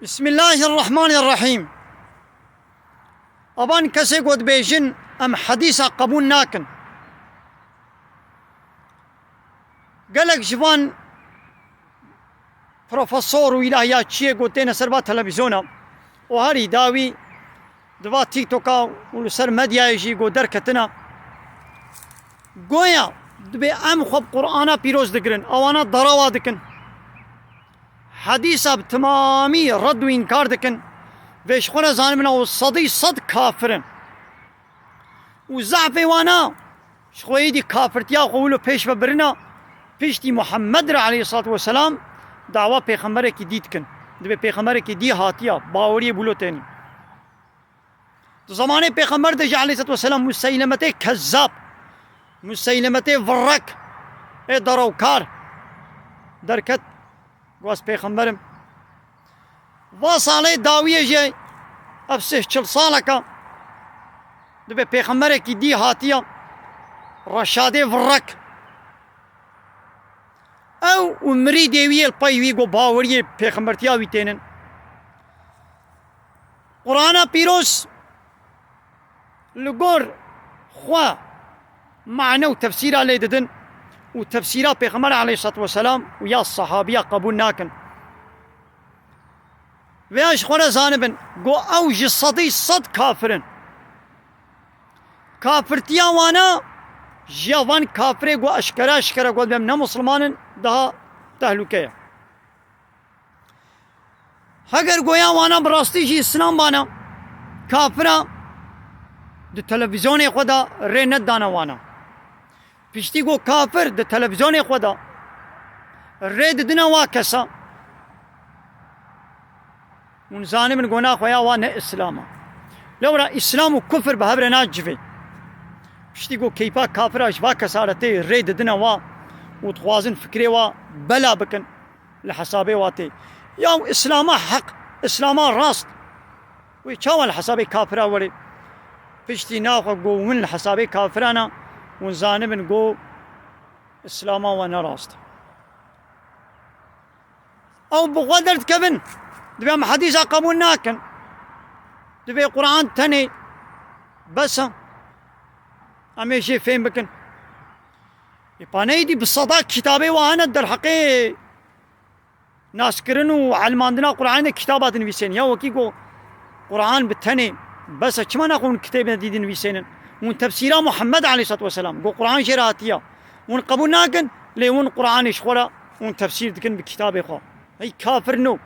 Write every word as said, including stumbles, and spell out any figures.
Bismillahirrahmanirrahîm. Avan kesê ku dibêjin, em hedîsa qebûl nakin. Gelek ji van profesor û îlahiyaçiyê ku têne ser va televîzyona û herî dawî di va TikToka û li ser medyayê jî ku derketine, goya dibê em xwe bi Qur'ana pîroz digirin, ewana derawa dikin. Hedîsa bi timamî red û înkar dikin. Vê ji xwe re zanibin ew sedî sed kafir in. Û zehfê wana, ji xwe êdî kafirtiya xwe wilo pêş ve birina, piştî Muhammed re aleyhissalatu vesselam dawa pêxemberekî dî dikin. Dibê pêxemberekî dî hatiya, baweriyê wilo tênî. Di zemanê pêxember de jî aleyhissalatu vesselam Museylemetê kezzab, Museylemetê virrek ê derewkar derket, got, ez pêxember im. Va salê dawiyê jî ev sih çil saleke, dibê pêxemberekî dî hatiye, Reşadê virrek. Ew û mirîdê wî yê li pey wî ku baweriyê pêxembertiya wî tênin. Qur'ana pîroz li gor xwe mane û tefsîra lê didin û tefsîra Pêxember aleyhissalatu vesselam û ya sehabiya qebûl nakin. Vêya ji xwe re zanibin, ku ew ji sedî sed kafir in. Kafirtiya wana ji ya van kafirê ku eşkere eşkere got, em ne Musliman in, daha tehlûke ye. Heger goya wana bi rastî jî Îslam bana, kafira di televîzyonê xwe de rê nedana wana. Piştî ku kafir di televîzyonê xwe de rê didine wa kesa, hûn zanibin ku naxwe ya wa ne Îslam e. Lewra Îslam û kufir bi hev re nacivê. Piştî ku keyfa kafira ji va kesa re tê, rê didine wa û dixwazin fikrê wa bela bikin. Li hesabê wa tê. Ya Îslama heq, Îslama rast. Wê çawa li hesabê kafira were? Piştî naxwe ku win li hesabê kafirana, hûn zanibin ku Îslama we ne rast. Ew bi xwe derdikevin, dibê em hedîsa qebûl nakin. Dibê Qur'an tenê bes e. Em ê jê fêm bikin. Ê pa neyî dî bi seda kitabê wa hene derheqê naskirin û elmandina Qur'anê de kitaba dinivîsên. Ya wekî ku Qur'an bi tenê bes e, çima naxwe hûn kitêbê dî dinivîsênin? Hûn tefsîra Muhammed aleyhissalatu vesselam, ku Qur'an jê re hatiya, hûn qebûl nakin, lê hûn Qur'anê ji xwe re hûn tefsîr dikin bi kitabê xwe. Hey kafir no.